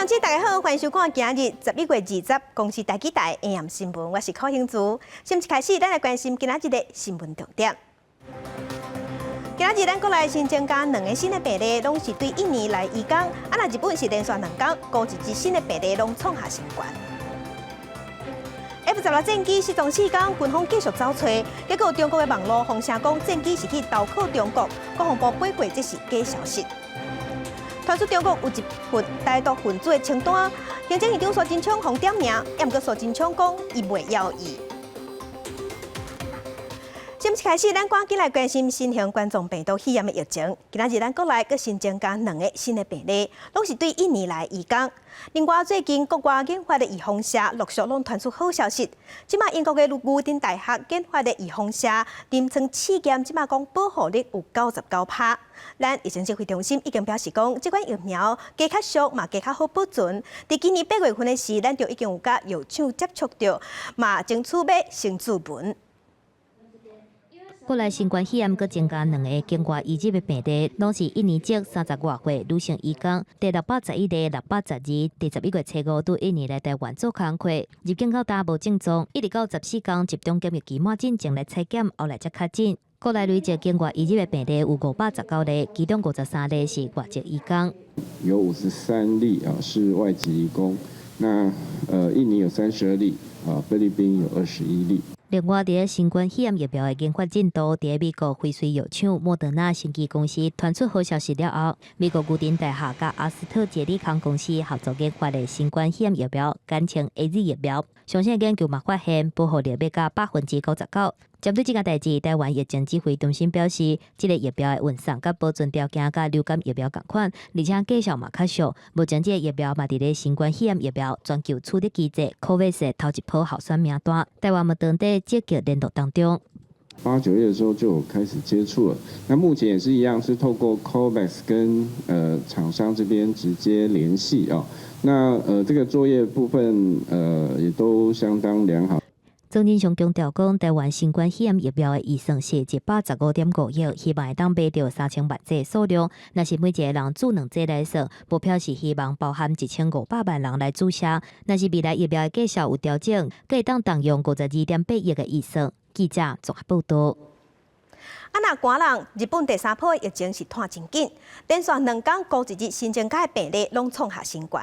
鄉親，大家好，歡迎收看今日11月20公視台語台 AM 新聞，我是柯興珠。新聞開始，咱來關心今仔日的新聞重點。今仔日咱國內新增加兩个新的病例，攏是對印尼來移工。啊，若日本是連續兩工，孤一日新的病例攏創下新高。F-16戰機失蹤四工，軍方繼續走揣，結果中國的網路風聲講戰機是去投靠中國，國防部回駁這是假消息。傳出中國有一份台獨分子的清單，行政院長蘇貞昌予點名，毋過蘇貞昌講伊袂猶豫。新聞開始，咱趕緊來關心新型冠狀病毒肺炎的疫情。今仔日咱國內閣新增加兩个新的病例，攏是對印尼來移工。另外，最近國外研發的預防射陸續攏傳出好消息。這馬英國的牛津大學研發的預防射臨床試驗，這馬講保護力有99%。咱疫情指揮中心已經表示講，這款疫苗加較俗嘛，加較好保存。佇今年8月份的時，咱就已經有佮藥廠接觸著，嘛爭取欲先注文。國內新冠肺炎閣增加兩个境外移入的病例，攏是印尼籍30外歲女性移工，第611例、612，佇11月初5對印尼來台灣做工課，入境到今無症狀，一直到14工集中檢疫期滿進前來採檢，後來才確診。國內累計境外移入的病例有519例，其中53例是外籍移工。有53例啊，是外籍移工。那印尼有32例啊，菲律賓有21例。另外，佇咧新冠肺炎疫苗的研發進度，佇咧美國輝瑞藥廠、莫德納生技公司傳出好消息了後，美國牛津大學佮阿斯特捷利康公司合作研發的新冠肺炎疫苗，簡稱 AZ 疫苗，上新研究嘛發現保護力欲到99%。針對這件代誌，台灣疫情指揮中心表示，這个疫苗的運送佮保存條件佮流感疫苗仝款，而且價數嘛較俗。目前這个疫苗嘛佇咧新冠肺炎疫苗全球取得機制 COVAX 頭一波候選名單，台灣嘛當佇積極聯絡當中。八九月的時候就有開始接觸了，那目前也是一樣，是透過 COVAX 跟廠商這邊直接聯繫啊。那這個作業部分也都相當良好。莊人祥強調講，台灣新冠肺炎疫苗的預算是115.5億，希望會當買著3000萬劑數量。若是每一个人注兩劑來算，目標是希望包含1500萬人來注射。若是未來疫苗的價數有調整，閣會當動用52.8億的預算。記者綜合報導。啊，若寒人，日本第三波疫情是拖真緊，連續兩工孤一日新增加的病例攏創下新高。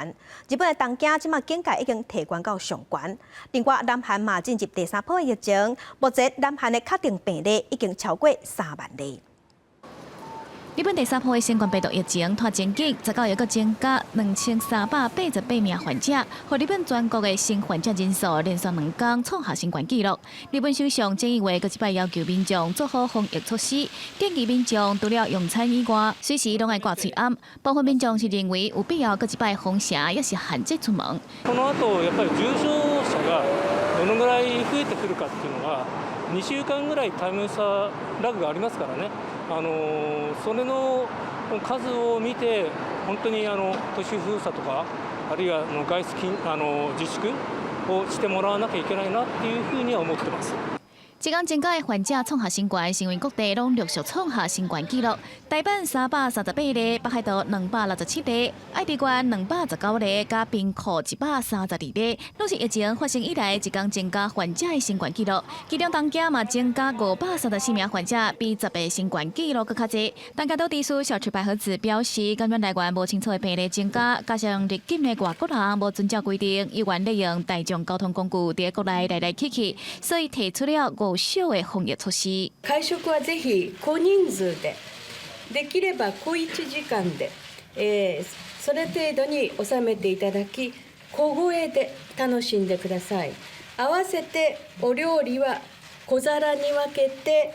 日本的東京這馬警戒已經提懸到上懸。另外，南韓嘛進入第三波疫情，目前南韓的確定病例已經超過3萬例。日本第三波的新冠病毒疫情拖真緊，19日閣增加2388名患者，予日本全國的新患者人數連續兩工創下新高紀錄。日本首相菅義偉閣一擺要求民眾做好防疫措施，建議民眾除了用餐以外，隨時攏愛掛喙罨。部分民眾是認為有必要閣一擺封城，抑是限制出門。この後やっぱり重症者がどのぐらい増えてくるかっていうのは2週間ぐらいタイム差ラグがありますからね。それの数を見て本当に都市封鎖とかあるいは外出禁自粛をしてもらわなきゃいけないなっていうふうには思ってます。這工增加的患者創下新高，是因為各地攏陸續創下新高紀錄。大阪338例，北海道267例，愛知縣219例，佮兵庫132例，攏是疫情發生以來一工增加患者的新高紀錄。其中東京嘛增加534名患者，比10月新高紀錄閣較濟。東京都知事小池百合子表示，感染來源無清楚的病例增加，加上入境的外國人無遵照規定，猶原利用大眾交通工具佇國內來來去去，所以提出了五小的防疫措施。会食はぜひ小人数で、できれば小一時間で、それ程度に収めていただき、小声で楽しんでください。合わせてお料理は小皿に分けて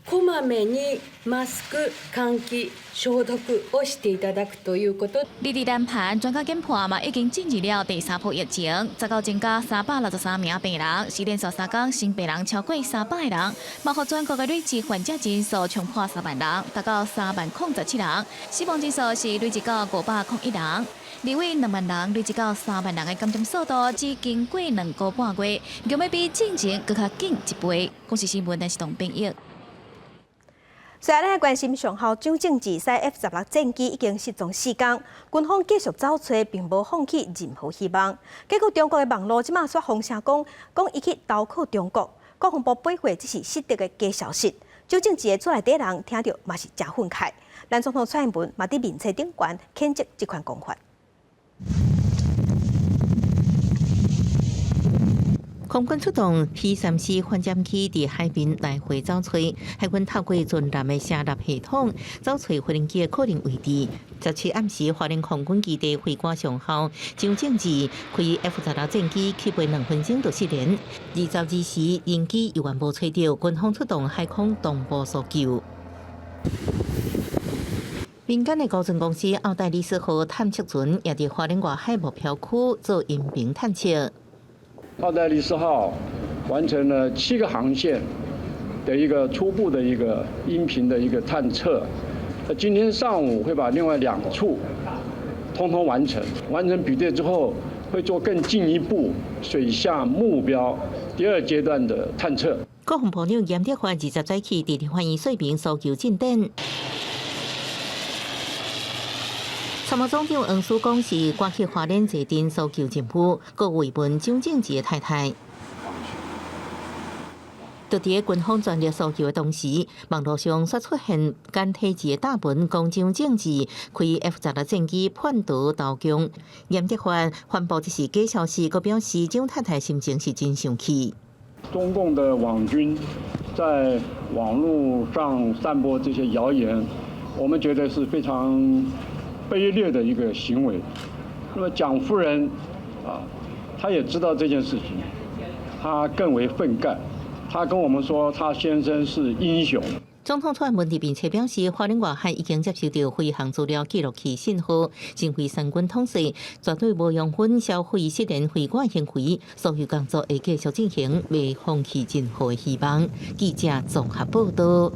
こまめにマスク、換気、消毒をしていただくということ。佇佇南韓專家研判嘛，已經進入了第三波疫情，19增加363名病人，是連續3工新病人超過300個人，嘛予全國的累計患者人數衝破3萬人，達到3萬零17人，死亡人數是累計到501人。認為2萬人累積到3萬人的感染速度，只經過2個半月，強欲比進前閣較緊一倍。公視新聞，電視東編譯。雖然咱關心上校蔣正志駛 F-16戰機已經失蹤4工，軍方繼續走揣，並無放棄任何希望。結果中國的網路這馬煞風聲講，講伊去投靠中國，國防部駁回這是失德的假消息。蔣正志的厝內底人聽著嘛是誠憤慨。咱總統蔡英文嘛佇面冊頂懸譴責這款講法。空軍出動 P-3C 反潛機佇海邊來回走揣，海軍透過專業的聲納系統走揣飛行機的可能位置。17暗時，花蓮空軍基地飛官上校蔣正志開 F-16戰機起飛2分鐘就失聯。22時，人機猶原無揣著，軍方出動海空同步搜救。民間的高船公司奧黛麗斯號探測船也佇花蓮外海目標區做音頻探測。奧黛麗斯號完成了7個航線的一個初步的一個音頻的一個探測，那今天上午會把另外兩處通通完成，完成比對之後，會做更進一步水下目標第二階段的探測。國防部長嚴德發20早起佇立法院說明搜救進展。參謀總長黃思講是趕去花蓮坐鎮搜救任務，閣慰問蔣正志的太太。就佇軍方全力搜救的同時，網路上煞出現簡體字的貼文，講蔣正志開 F-16戰機叛逃投共。嚴德發宣布這是假消息，閣表示蔣太太心情是真生氣。中共的網軍在網路上散播這些謠言，我們覺得是非常卑劣的一個行為。那麼蔣夫人啊，她也知道這件事情，她更為憤慨。她跟我們說，她先生是英雄。總統蔡英文佇面冊表示，花蓮外海已經接收著飛航資料記錄器信號，指揮三軍統帥絕對無容許銷毀失聯飛官行為，所有工作會繼續進行，袂放棄任何希望。記者綜合報道。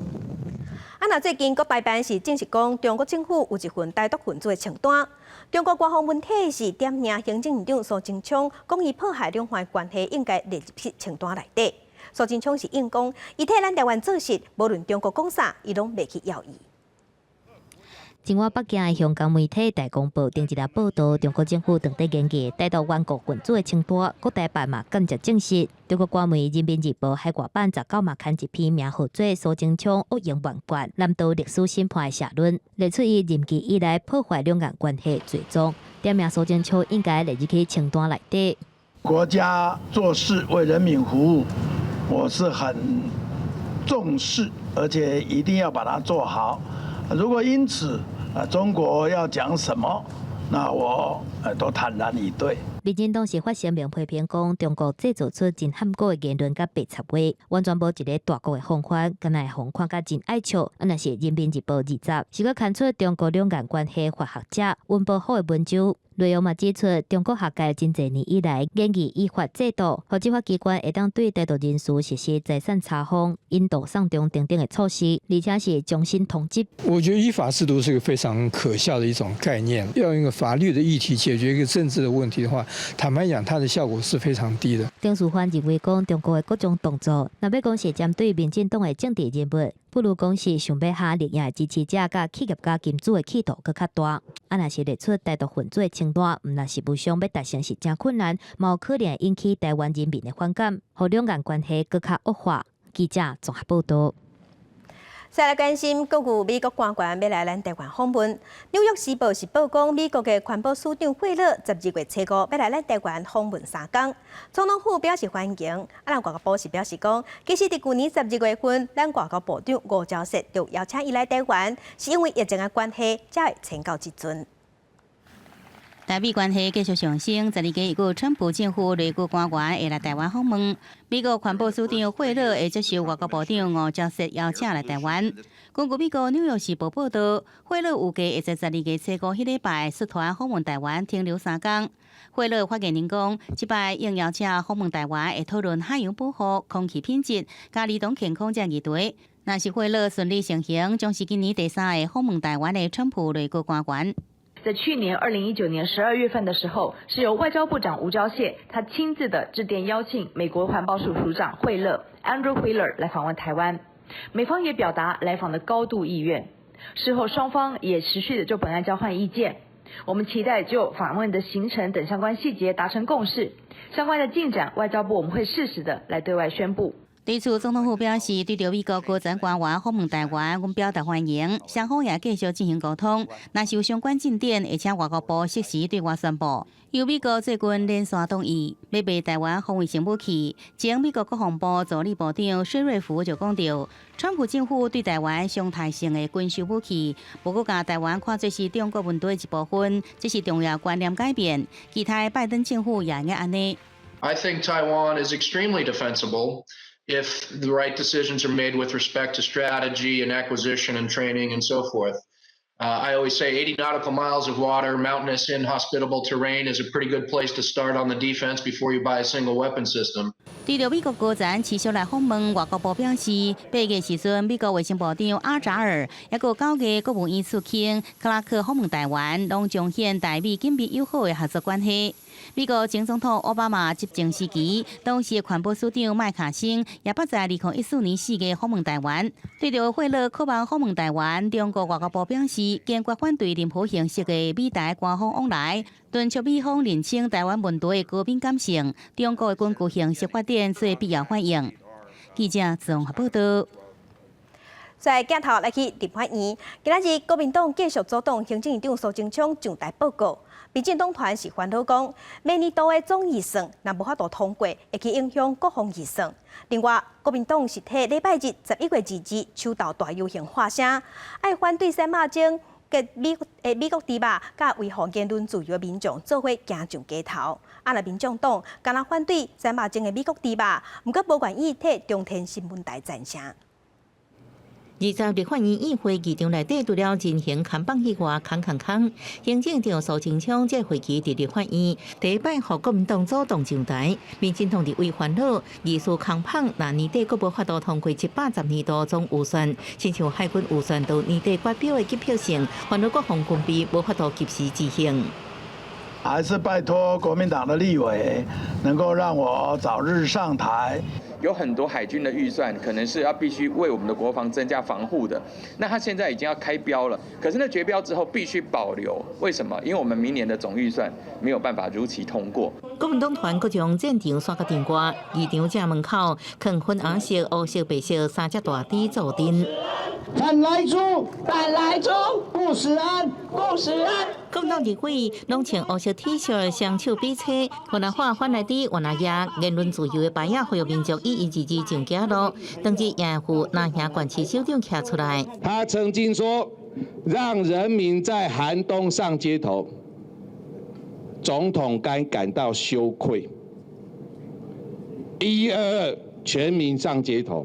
啊，那最近國台辦是證實講，中國政府有一份台獨分子的清單。中國官方媒體是點名行政院長蘇貞昌，講伊破壞兩岸關係應該列入去清單內底。蘇貞昌是應講，伊替咱台灣做事，無論中國講啥，伊攏袂去猶豫。前往北京的香港媒體大公報頂一日報道，中國政府正佇研擬台獨頑固分子的清單，國台辦嘛間接證實。中國官媒《人民日報》海外版19嘛刊一篇名號做《蘇貞昌惡言萬貫，南島歷史審判》的社論，列出伊任期以來破壞兩岸關係罪狀，點名蘇貞昌應該列入去清單內底。國家做事為人民服務，我是很重視，而且一定要把它做好。如果因此啊，中國要講什麼，那我都坦然以對。民進黨是發聲明批評講，中國製造出真譀古的言論佮白賊話，完全無一个大國的風範，敢若會予人看甲真愛笑。啊，若是《人民日報》20，是閣刊出中國兩岸關係法學者溫伯虎的文章，內容嘛指出，中國學界真濟年以來研擬依法制度，予執法機關會當對台獨人士實施財產查封、引渡送中等等的措施，而且是終身通緝。我覺得依法制度是一個非常可笑的一種概念，要用一個法律的議題解決一個政治的問題的話，坦白講，它的效果是非常低的。丁樹範認為講，中國的各種動作，若欲講是針對民進黨的政治人物，不如講是想欲嚇綠營支持者佮企業家金主的企圖閣較大。啊，若是列出台獨分子的清單，毋但是無想欲達成是誠困難，嘛有可能引起台灣人民的反感，予兩岸關係閣較惡化。記者綜合報道。再來關心，閣有美國官員欲來咱台灣訪問。紐約時報是報講，美國的環保署長惠勒12月初5欲來咱台灣訪問3工。總統府表示歡迎。啊，咱外交部是表示講，其實佇舊年12月份，咱外交部長吳釗燮就邀請伊來台灣，是因為疫情的關係，才會延到這陣。台美關係繼續上升，12月閣有川普政府內閣官員會來台灣訪問。美國環保署長惠勒會接受外交部長吳釗燮邀請來台灣。根據美國紐約時報報道，惠勒預計會在12月初5彼禮拜率團訪問台灣，停留3工。惠勒發言人講，這擺應邀請訪問台灣，會討論海洋保護、空氣品質、佮兒童健康這議題。若是惠勒順利成行，將是今年第三个訪問台灣的川普內閣官員。在去年2019年12月份的時候，是由外交部長吳釗燮他親自的致電邀請美國環保署署長惠勒 Andrew Wheeler 來訪問台灣。美方也表達來訪的高度意願。事後雙方也持續的就本案交換意見。我們期待就訪問的行程等相關細節達成共識。相關的進展，外交部我們會適時的來對外宣布。對此，總統府表示，對著美國高層官員訪問台灣，阮表達歡迎，雙方也繼續進行溝通。若是有相關進展，會請外交部適時對外宣布。由美國最近連續動議欲賣台灣防衛性武器，前美國國防部助理部長薛瑞福就講著，川普政府對台灣常態性的軍售武器，無閣共台灣看做是中國問題一部分，這是重要觀念改變。期待拜登政府也會按呢。 I think Taiwan is extremely defensible if the right decisions are made with respect to strategy and acquisition and training and so forth. I always say 80 nautical miles of water, mountainous, inhospitable terrain is a pretty good place to start on the defense before you buy a single weapon system. 對著美國高層持續來訪問，外交部表示，8月時陣，美國衛生部長阿扎爾，抑閣9月國務院次卿克拉克訪問台灣，攏彰顯台美緊密友好的合作關係。美國前總統奧巴馬執政時期，當時的環保署長麥卡森也捌在2014年4月訪問台灣。對著惠勒渴望訪問台灣，中國外交部表示堅決反對任何形式的美台官方往來，敦促美方認清台灣問題的高敏感性，中國的軍事形勢發展做必要反應。記者綜合報道。在鏡頭來去立法院，今仔日國民黨繼續阻擋行政院長蘇貞昌上台報告。民進黨團是煩惱講，明年度的總預算若無法度通過，會去影響國防預算。另外，國民黨是替禮拜日11月22日秋鬥大遊行發聲，愛反對啥馬鐘佮美國豬肉，佮維護言論自由的民眾做伙行上街頭。啊，若民眾黨敢若反對啥馬鐘的美國豬肉，毋過無願意替中天新聞台贊聲。20立法院議會議場內底，除了進行扛棒以外，空空空。行政長蘇貞昌這會期佇立法院第一擺予國民黨阻擋上台，民進黨立委煩惱，議事空棒，若年底閣無法度通過110年度總預算，親像海軍預算到年底決表的急迫性，煩惱國防軍備無法度及時執行。還是拜託國民黨的立委，能夠讓我早日上台。有很多海軍的預算可能是要必須為我們的國防增加防護的，那他現在已經要開標了，可是那決標之後必須保留，為什麼？因為我們明年的總預算沒有辦法如期通過。國民黨團閣將戰場徙到場外，議場正門口，囥粉紅色、烏色、白色三隻大豬坐鎮。反萊豬，反萊豬，不食安，不食安。國民黨立委攏穿烏色 T 恤，雙手比冊，越南話反萊豬越南言，言論自由的牌仔，呼籲民眾1122上街路。當日掩護南營縣市首長徛出來。他曾經說，讓人民在寒冬上街頭，總統該感到羞愧。122全民上街頭，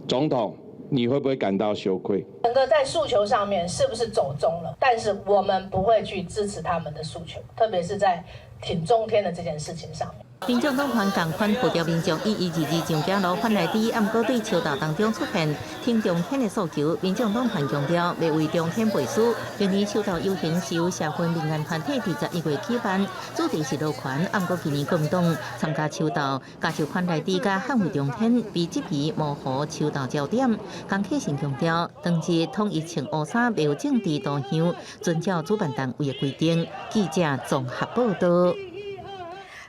總統。你會不會感到羞愧？整個在訴求上面是不是走中了？但是我們不會去支持他們的訴求，特別是在挺中天的這件事情上面。民眾黨團共款號召民眾1122上街路反萊豬，毋過對秋鬥當中出現挺中天的訴求，民眾黨團強調欲為中天背書。今年秋鬥遊行是由社會民間團體佇11月舉辦，主題是勞權。毋過今年國民黨參加秋鬥，加上反萊豬佮捍衛中天，被質疑模糊秋鬥焦點。江啟臣強調，當日統一穿烏衫，袂有政治導向，遵照主辦單位的規定。記者綜合報道。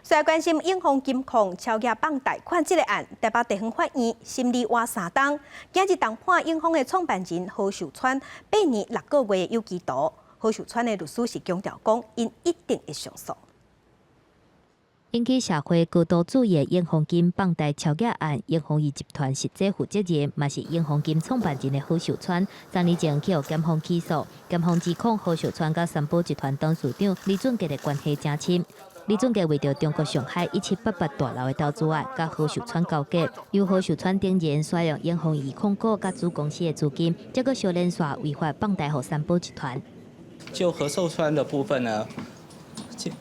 再關心永豐金控超額放貸款這個案，台北地方法院審理倚三冬，今日重判永豐的創辦人何壽川8年6個月有期徒。何壽川的律師是強調講，𪜶一定會上訴。引起社會高度注意的永豐金放貸超額案，永豐餘集團實際負責人嘛是永豐金創辦人的何壽川，3年前去予檢方起訴，檢方指控何壽川佮三寶集團董事長李俊傑的關係誠深。李俊傑為著中國上海1788大樓的投資案，佮何壽川勾結，由何壽川等人使用永豐餘控股佮子公司的資金，這個小連續違法放貸予三寶集團。就何壽川的部分呢？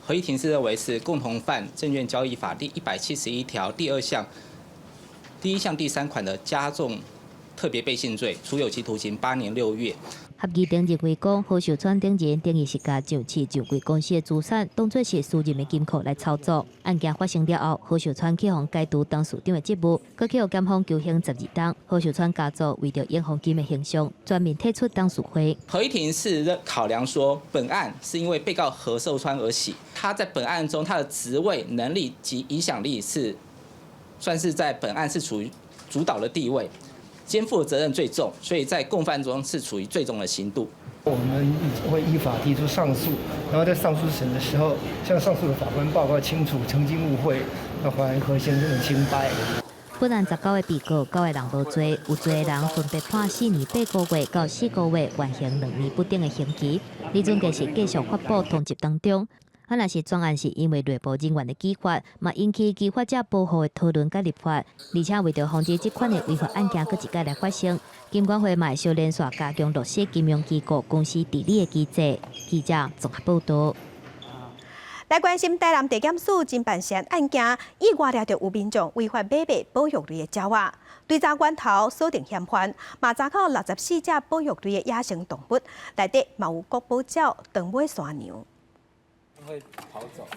合議庭是認為是共同犯證券交易法第171條第二項第一項第三款的加重特別背信罪，處有期徒刑8年6月。合議庭認為講，何秀川等人等於是共上市上櫃公司的資產當做是私人的金庫來操作。案件發生了後，何秀川去予解除董事長的職務，閣去予檢方求刑12冬。何秀川家族為著永豐金的形象，全面退出董事會。合議庭是考量說，本案是因為被告何壽川而起，他在本案中他的職位、能力及影響力是算是在本案是處於主導的地位。肩負的責任最重，所以在共犯中是處於最重的刑度。我們會依法提出上訴，然後在上訴審的時候，向上訴的法官報告清楚曾經誤會，要還何先生的清白。本案19個被告，9個人無罪，有罪的人分別判4年8個月到4個月緩刑2年不等的刑期。李準則是繼續發布通緝當中。啊，若是專案是因為內部人員的舉發，嘛引起舉發者保護的討論佮立法，而且為著防止這款的違法案件閣一擺來發生，金管會嘛會小連續加強落實金融機構公司治理的機制。記者綜合報導。來關心台南地檢署偵辦涉案件，意外掠著有民眾違法買賣保育類的鳥仔，追查源頭鎖定嫌犯，嘛查扣64隻保育類的野生動物，內底嘛有國寶鳥、長尾山羊。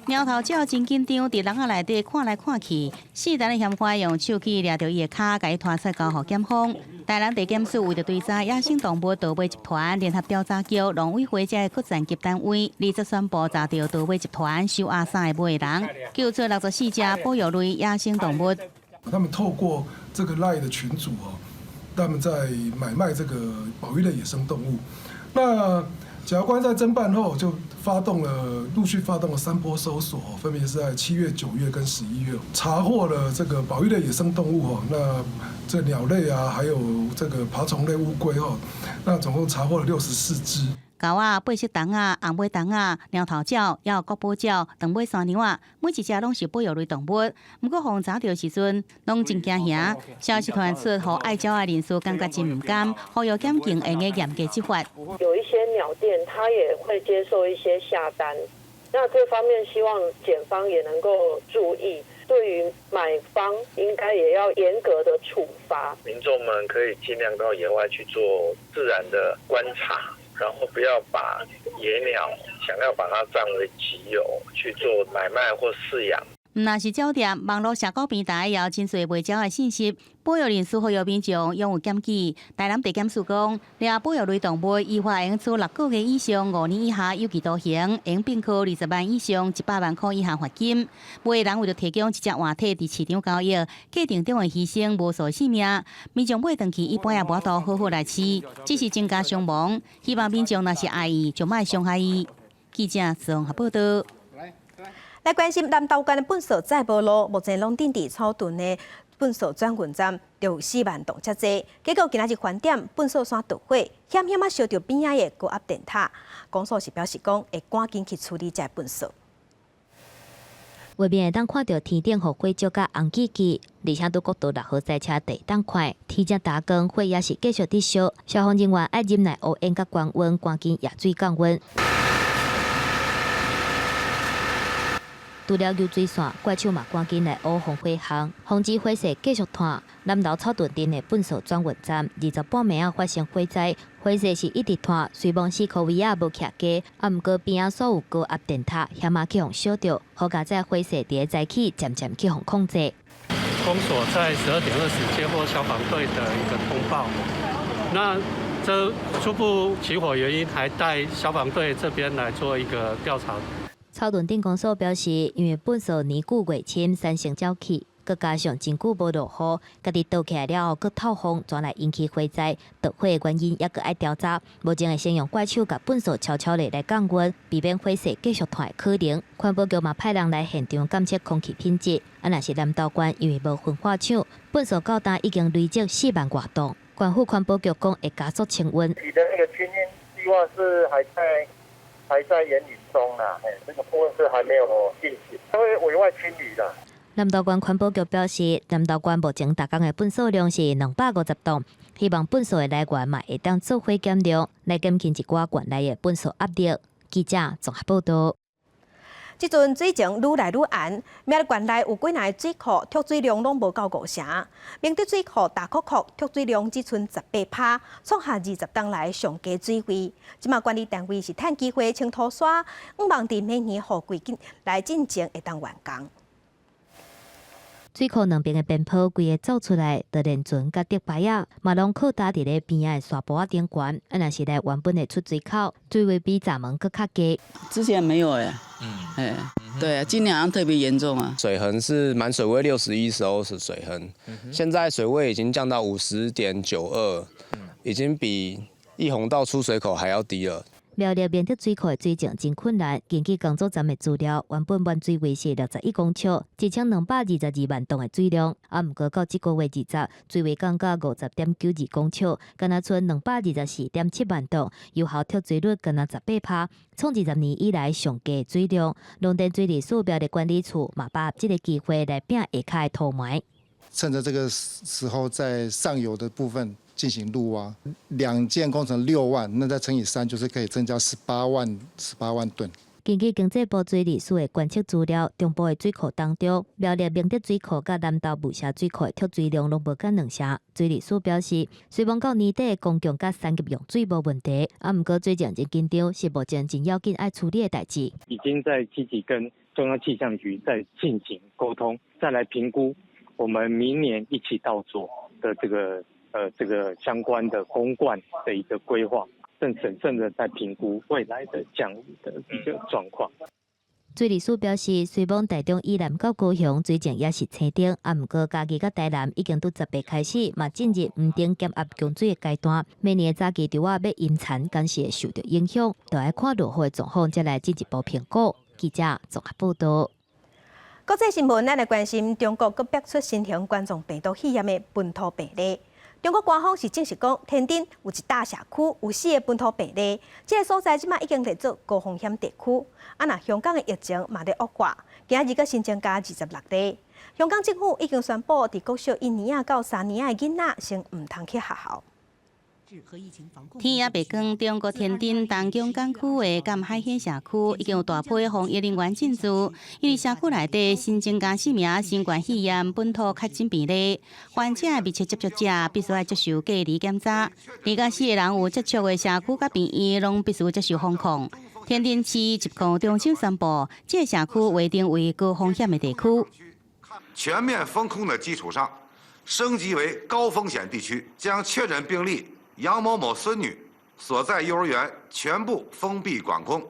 貓頭鳥真緊張，佇籠仔內底看來看去。四人的嫌犯用手去掠著伊的跤，共伊拖出交予檢方。台南地檢署為著追查野生動物盜賣集團，聯合調查局、農委會這個國層級單位，二十宣布查著盜賣集團收押三个買人，救出64隻保育類野生動物。他們透過這個 LINE 的群組哦，他們在買賣這個保育類野生動物。那檢察官在偵辦後就發動了，陸續發動了三波搜索，分別是在7月、9月跟11月，查獲了這個保育類野生動物哦，那這鳥類啊，還有這個爬蟲類烏龜哦，那總共查獲了64隻。猴仔、八色鶇仔、紅尾鶇仔、貓頭鳥、抑有國寶鳥、長尾山羊仔，每一隻攏是保育類動物。毋過，予查著時陣，攏真驚嚇。消息傳出，予愛鳥仔人士感覺真毋甘，呼籲檢警會用嚴格執法。有一些鳥店，他也會接受一些下單，那這方面希望檢方也能夠注意，對於買方應該也要嚴格的處罰。民眾們可以盡量到野外去做自然的觀察。然後不要把野鳥想要把它佔為己有去做買賣或飼養。毋但是鳥店，網路社交平台也有真濟賣鳥的信息。保育人士呼籲民眾勇於檢舉。台南地檢署講，掠保育類動物依法會處6個月以上5年以下有期徒刑，會併科20萬以上100萬箍以下罰金。賣人為著提供一隻活體佇市場交易，過程中會犧牲無數性命。民眾買轉去一般也無法度好好來飼，只是增加傷亡。希望民眾若是愛伊，就莫傷害伊。記者綜合報導。來關心南投縣的糞埽載無路，目前攏停佇草屯的糞埽轉運站，就有4萬棟遮濟。結果今仔日翻點糞埽山著火，險險仔燒著邊仔的高壓電塔。公所是表示講會趕緊去處理這糞埽。畫面會當看著天頂予火燒甲紅記記，而且拄國道6號賽車第當快，天正打光，火也是繼續佇燒。消防人員愛忍耐烏煙佮高溫，趕緊壓水降溫。除了油水線，怪手嘛趕緊來挖防火巷，防止火勢繼續湠。南投草屯鎮的糞埽轉運站，20半暝仔發生火災，火勢是一直湠，雖罔死箍圍仔無徛家，啊，毋過邊仔所有高壓電塔，險仔去予燒著，好佳哉火勢佇咧早起漸漸去予控制。公所在12點20接獲消防隊的一個通報，那這初步起火原因還待消防隊這邊來做一個調查。草屯鎮公所表示，因為糞埽年久月深，產生沼氣，閣加上真久無落雨，家己倒起來了後，閣透風，轉來引起火災。著火的原因猶閣愛調查。目前會先用怪手共糞埽悄悄的來降溫，避免火勢繼續湠的可能。環保局嘛派人來現場監測空氣品質。啊，若是南投縣因為無焚化廠，糞埽到今已經累積4萬外棟。縣府環保局講會加速清運。你的那個清運計劃是還在研擬中啦，這個部分是還沒有進行，會委外清理的。南投縣環保局表示，南投縣目前逐工的糞埽量是250棟，希望糞埽的來源嘛會當做伙減量，來減輕一寡縣內的糞埽壓力。記者綜合報導。這陣水情愈來愈絚，苗栗縣內有幾若个水庫蓄水量攏無夠五成，明德水庫大埔庫蓄水量只賰18%，創下20冬來上低水位。這馬管理單位是趁機會清土沙，向望佇明年雨季來進前會當完工。水庫兩邊的邊坡規个做出來，就連船佮竹排仔，嘛攏靠搭佇咧邊仔的沙坡仔頂懸。啊，若是來原本的出水口，水位比閘門閣較低。之前沒有哎，哎，對啊，今年好像特別嚴重啊。水痕是滿水位61時候是水痕，現在水位已經降到50.92，已經比溢洪道出水口還要低了。苗栗明德水庫的水情真困難。根據工作站的資料，原本滿水位是61公尺，1222萬噸的水量。啊，毋過到這個月20，水位降到50.92公尺，敢若賰224.7萬噸，有效蓄水率敢若18%，創20年以來上低的水量。農田水利署苗栗管理處嘛把握這个機會來拚下跤的土埋。趁着這個時候，在上游的部分進行路挖，兩件工程6萬，那再乘以3，就是可以增加18萬、18萬噸。根據經濟部水利署的觀測資料，中部的水庫當中，苗栗明德水庫佮南投霧社水庫的蓄水量攏無減兩成。水利署表示，雖罔到年底公共佮產業用水無問題，啊，毋過水情真緊張，是目前真要緊愛處理的代誌。已經在積極跟中央氣象局在進行溝通，再來評估我們明年一起稻作的這個相關的供灌的一個規劃，正審慎的在評估未來的降雨的一個狀況。水利署表示，雖罔台中以南到高雄水情也是青燈，啊，毋過嘉義佮台南已經佇10月開始，嘛進入黃燈減壓供水的階段。明年早期稻仔欲淹田，敢是會受著影響，就愛看落雨的狀況，才來進一步評估。記者綜合報道。國際新聞，咱來關心中國閣爆出新型冠狀病毒肺炎的本土病例。中國官方是證實講，天津有一大社區有四個本土病例，這个所在這馬已經列做高風險地區。啊，若香港的疫情嘛佇惡化，今日閣新增加26例。香港政府已經宣布，佇國小一年仔到三年仔的囡仔先毋通去學校。天也袂光，中國天津東疆港區的甘海縣社區已經有大批防疫人員進駐，因為社區內底新增加四名新冠肺炎本土確診病例，患者密切接觸者必須愛接受隔離檢查，24個人有接觸的社區佮病院攏必須接受封控。天津市疾控中心宣布，這个社區劃定為高風險的地區。全面封控的基礎上，升級為高風險地區，將確診病例楊某某孫女所在幼兒園全部封閉管控，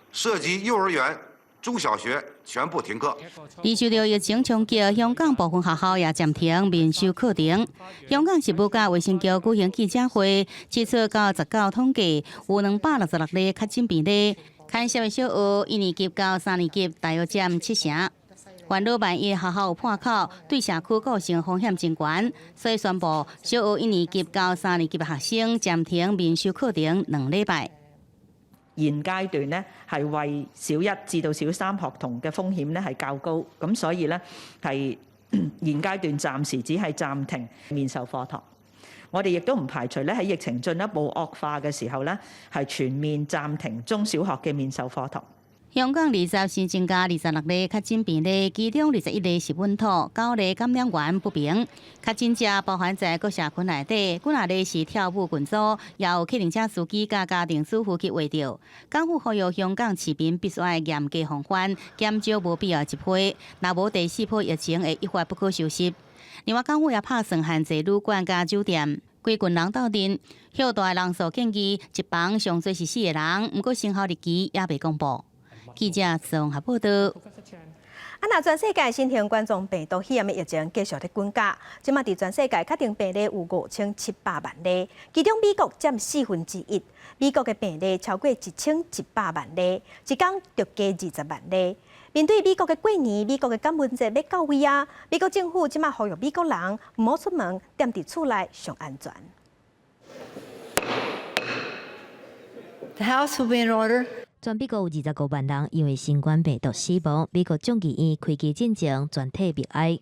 涉及幼兒園、中小學全部停課。而受著疫情衝擊，香港部分學校也暫停面授課程。香港食物及衛生局舉行記者會，指出到19統計有266例確診病例，牽涉的小學一年級到三年級大約佔七成。煩惱萬一學校有破口，對社區構成風險真懸，所以宣布小學一年級到三年級的學生暫停面授課程2禮拜。現階段呢，係為小一至到小三學童嘅風險呢係較高，咁所以呢，係現階段暫時只係暫停面授課堂。我哋亦都唔排除咧喺疫情進一步惡化嘅時候呢，係全面暫停中小學嘅面授課堂。香港20新增加26例確診病例，其中21例是本土，9例感染源不明。確診者包含在各社區內底，幾若例是跳舞群組，也有客運車司機佮家庭主婦去秽著。港府呼籲香港市民必須愛嚴格防範，減少無必要集會，若無第四波疫情會一發不可收拾。另外，港府也拍算限制旅館佮酒店。規群人鬥陣，歇大人數建議一房上濟是四個人，毋過生效日期猶未公布。記者綜合報道。啊，若全世界新型冠狀病毒肺炎的疫情繼續咧滾加，這馬佇全世界確定病例有5700萬例，其中美國佔1/4，美國的病例超過1100萬例，一工就加20萬例。面對美國的過年，美國的感恩節欲到位啊！美國政府這馬呼籲美國人毋好出門，踮佇厝內上安全。 The House will be in order. 全美國有25萬人因為新冠病毒死亡。美國眾議院開機進前全體默哀。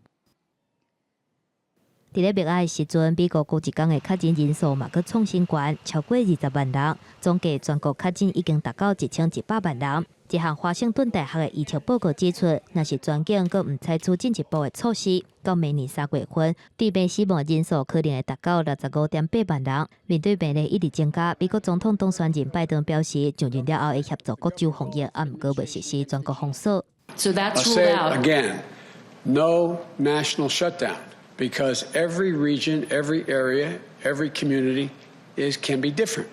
佇咧默哀的時陣，美國過一工的確診人數嘛閣創新高，超過20萬人，總計全國確診已經達到1100萬人。一項華盛頓大學的預測報告指出，若是全境閣毋採取進一步的措施，到明年3月份，致病死亡人數可能會達到65.8萬人。面對病例一直增加，美國總統當選人拜登表示，上任了後會協助各州防疫，啊，毋過袂實施全國封鎖。 So that's I'll say it again, no national shutdown, because every region, every area, every community can be different.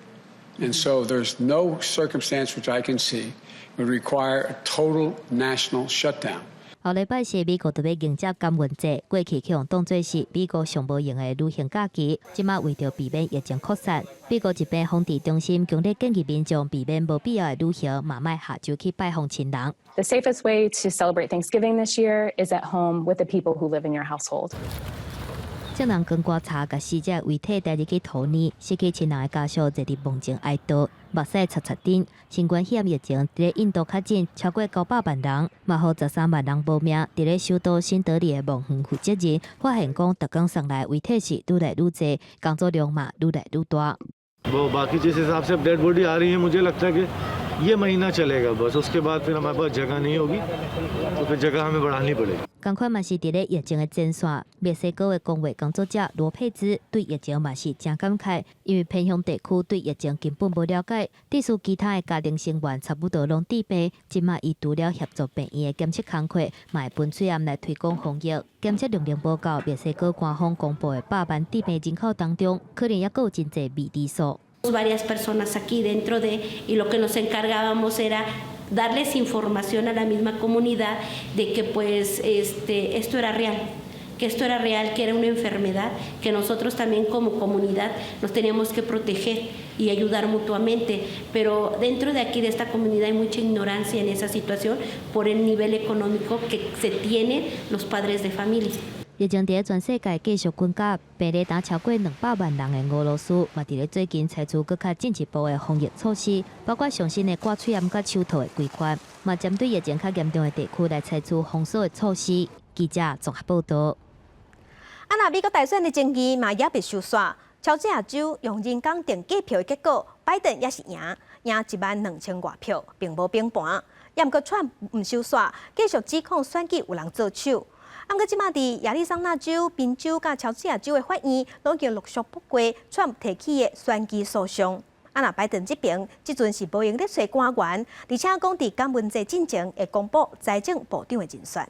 And so there's no circumstance which I can see would require a total national shutdown. 後禮拜四，美國就欲迎接感恩節，過去予人當做是美國上無閒的旅行假期。這馬為著避免疫情擴散，美國疾病防治中心強烈建議民眾避免無必要的旅行，嘛莫下周去拜訪親人。 The safest way to celebrate Thanksgiving this year is at home with the people who live in your household. 眾人扛棺柴共死者遺體帶入去塗殞，死去親人的家屬坐佇墓前哀悼，目屎擦擦甜。新冠肺炎疫情佇咧印度確診超過900萬人，嘛予13萬人無命。佇咧首都新德里的墓園負責人發現講，逐工送來遺體是愈來愈濟，工作量嘛愈來愈大。 वो बाकी जिस हिसाब से dead body आ रही है, मुझे लगता है कि ये महीना चलेगा बस. उसके बाद फिर हमारे पास जगह नहीं होगी, तो फिर जगह हमें बढ़ानी पड़ेगी.仝款嘛是佇咧疫情的前線，墨西哥的公衛工作者羅佩茲對疫情嘛是誠感慨，因為偏鄉地區對疫情根本無了解，致使其他的家庭成員差不多攏致病。這馬伊除了協助病院的檢測工課，嘛會分喙罨來推廣防疫。檢測量無夠，墨西哥官方公布的百萬致病人口當中，可能猶閣有真濟未知數。 Varias personas aquí dentro de y lo que nos encargábamos era darles información a la misma comunidad de que, pues, esto era real, que esto era real, que era una enfermedad, que nosotros también como comunidad nos teníamos que proteger y ayudar mutuamente, pero dentro de aquí, de esta comunidad, hay mucha ignorancia en esa situación por el nivel económico que se tienen los padres de familia. 疫情佇咧全世界繼續滾加，病例達超過200萬人的俄羅斯，嘛佇咧最近採取閣較進一步的防疫措施，包括上新的掛喙罨佮手套的規範，嘛針對疫情較嚴重的地區來採取封鎖的措施。記者綜合報導。啊，若美國大選的爭議嘛猶未收煞，喬治亞州用人工登記票的結果，拜登猶是贏，贏1萬2千外票，並無崩盤。猶毋過川普毋收煞，繼續指控選舉有人做手。啊，毋過這馬佇亞利桑那州、賓州佮喬治亞州的法院，攏已經陸續駁回川普提起的選舉訴訟。啊，若拜登這邊，這陣是無閒咧揣官員，而且講佇感恩節進前會公布財政部長的人選。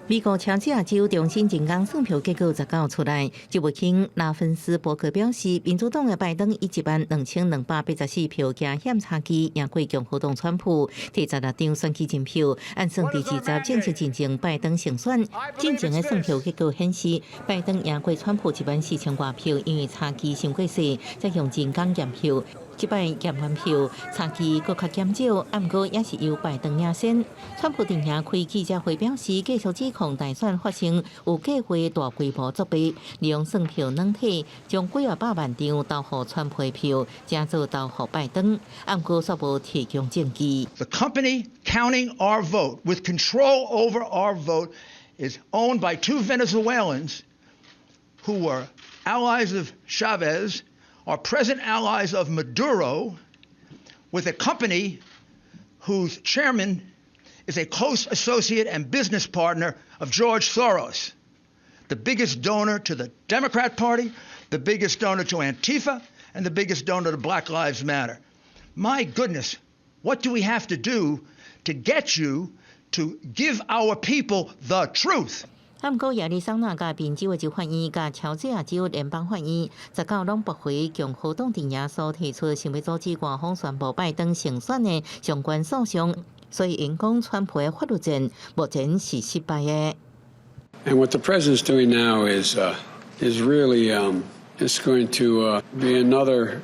美國喬治亞州重新人工算票結果19出來，州務卿拉芬斯伯克表示，民主黨的拜登以12,284票驚險差距贏過共和黨川普，提16張選舉人票，按算佇20正式進前拜登勝選。進前的算票結果顯示，拜登贏過川普1萬4千外票，因為差距傷過細，才用人工驗票。這擺驗完票，差距閣較減少，毋過也是由拜登領先。川普佇遐開記者會表示，繼續指控大選發生有計劃大規模作弊，利用算票軟體將幾仔百萬張投予川普的票，成做投予拜登，毋過煞無提供證據。 The company counting our vote with control over our vote is owned by two Venezuelans who were allies of Chavez, are present allies of Maduro, with a company whose chairman is a close associate and business partner of George Soros, the biggest donor to the Democrat Party, the biggest donor to Antifa, and the biggest donor to Black Lives Matter. My goodness, what do we have to do to get you to give our people the truth? 毋過亞利桑那佮賓州的州法院佮喬治亞州聯邦法院，19攏駁回共和黨陣營所提出想欲阻止官方宣布拜登勝選的相關訴訟，所以𪜶講川普的法律戰目前是失敗的。 And what the president's doing now is really it's going to be another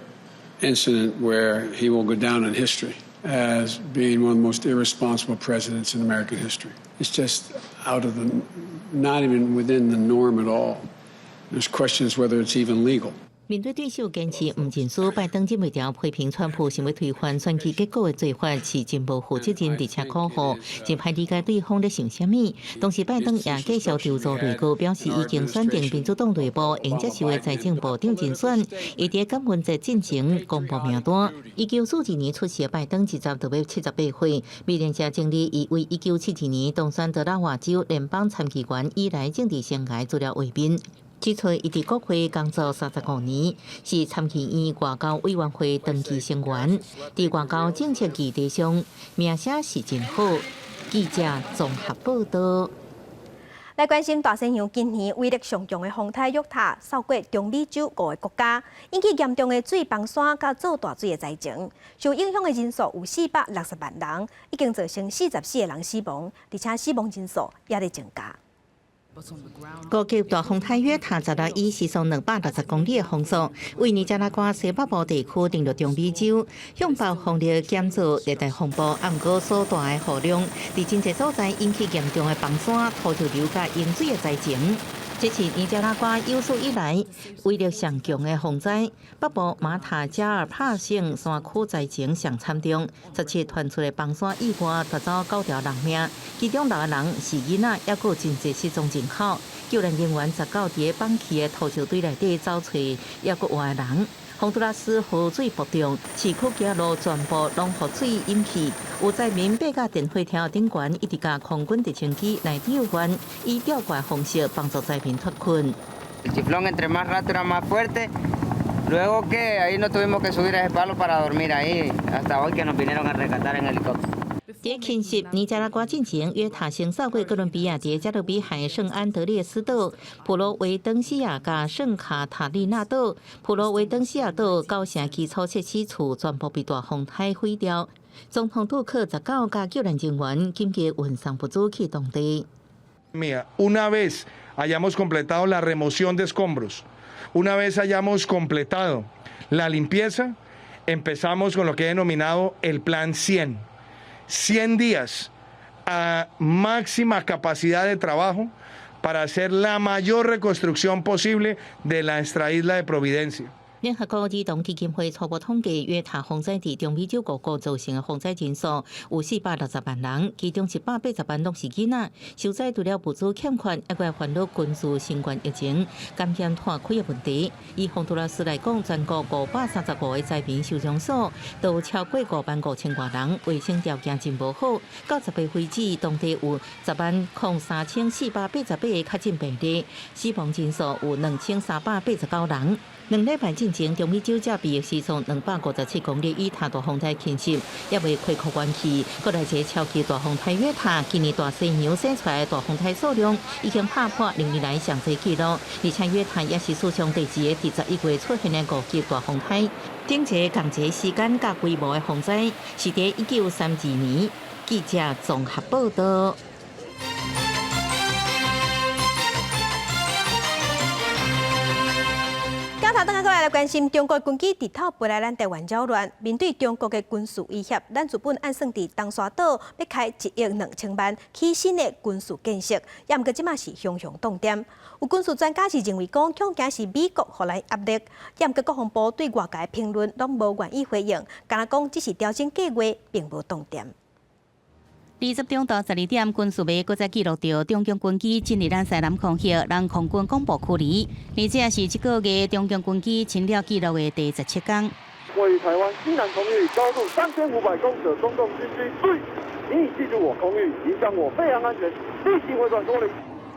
incident where he will go down in history as being one of the most irresponsible presidents in American history. It's just out of the, not even within the norm at all. There's questions whether it's even legal. 面對對手堅持毋認輸，拜登忍袂牢批評川普想欲推翻選舉結果的做法是真無負責任，而且可惡，真歹理解對方咧想啥物。同時，拜登也繼續籌組內閣，表示已經選定民主黨內部會接受的財政部長人選，會佇感恩節進前公布名單。1942年出世的拜登，這陣就欲78歲，美聯社整理伊為1972年當選德拉瓦州聯邦參議員以來政治生涯資料畫面。指出，伊佇國會工作35年，是參議院外交委員會長期成員，佇外交政策議題上名聲是真好。記者綜合報道。來關心大西洋近年威力上強的風颱約塔，掃過中美洲五个國家，引起嚴重的水崩山佮做大水的災情。受影響的人數有460萬人，已經造成44個人死亡，而且死亡人數也佇增加。五級大風颱約塔十六以時速260公里的風速，位尼加拉瓜西北部地區登陸中美洲，向暴風力減做熱帶風暴，毋過所帶的雨量，佇真濟所在引起嚴重的崩山、土石流佮淹水的災情。這是尼加拉瓜有史以來威力上強的洪災，北部馬塔加爾帕省山區災情上慘重，17傳出的崩山意外奪走九條人命，其中六個人是囡仔，猶閣有真濟失蹤人口。救援人員19佇崩去的土石堆內底找揣猶閣活的人。洪都拉斯河水暴漲，市區街路全部攏予水淹去。有災民爬到電火柱頂懸，一直共空軍直升機來救援，以吊掛方式幫助災民脫困。 El chiflón entre más rato era más fuerte. Luego que ahí nos tuvimos que subir a ese palo para dormir ahí, hasta hoy que nos vinieron a rescatar en helicóptero. 佇侵襲尼加拉瓜進前，約塔先掃過哥倫比亞佇加勒比海聖安德烈斯島、普羅維登西亞佮聖卡塔利娜島。普羅維登西亞島九成基礎設施厝全部被大風颱毀掉。總統杜克19共救援人員緊急運送物資去當地。 Una vez hayamos completado la remoción de escombros, una vez hayamos completado la limpieza, empezamos con lo que he denominado el Plan 100. 100 días a máxima capacidad de trabajo para hacer la mayor reconstrucción posible de nuestra isla de Providencia. 聯合國兒童基金會初步統計，約塔洪災佇中美洲五國造成的洪災人數有460萬人，其中180萬攏是囡仔。受災除了物資欠缺，猶閣煩惱軍事、新冠疫情、感染拖開的問題。以洪都拉斯來講，全國535個災民收容所都超過5萬5千外人，衛生條件真無好。到18為止，當地有10萬零3488個確診病例，死亡人數有2389人。2禮拜進前，中美洲這邊時速257公里以塔大風台侵襲，猶未恢復元氣。閣來一个超級大風颱約塔，今年大西洋生出來的大風颱數量已經拍破歷年來上濟紀錄，而且約塔也是史上第一个佇11月出現的五級大風颱。頂一个仝齊時間佮規模的洪災是佇1932年。記者綜合報道。鏡頭轉過來來關心中國軍機直透飛來咱台灣擾亂，面對中國的軍事威脅，咱日本按算佇東沙島欲開1億2千萬起新的軍事建設，也毋過這馬是雄雄動點。有軍事專家是認為講，恐驚是美國予咱壓力，也毋過國防部對外界評論攏無願意回應，干焦講只是調整計劃，並無動點。20中晝12點，軍事媒閣再記錄著中共軍機進入咱西南空域，予空軍廣播驅離。而這是這個月中共軍機侵擾記錄的第17工。位於台灣西南空域，高度3500公尺，中共軍機，注意，你已進入我空域，影響我飛航安全，立即回轉脫離。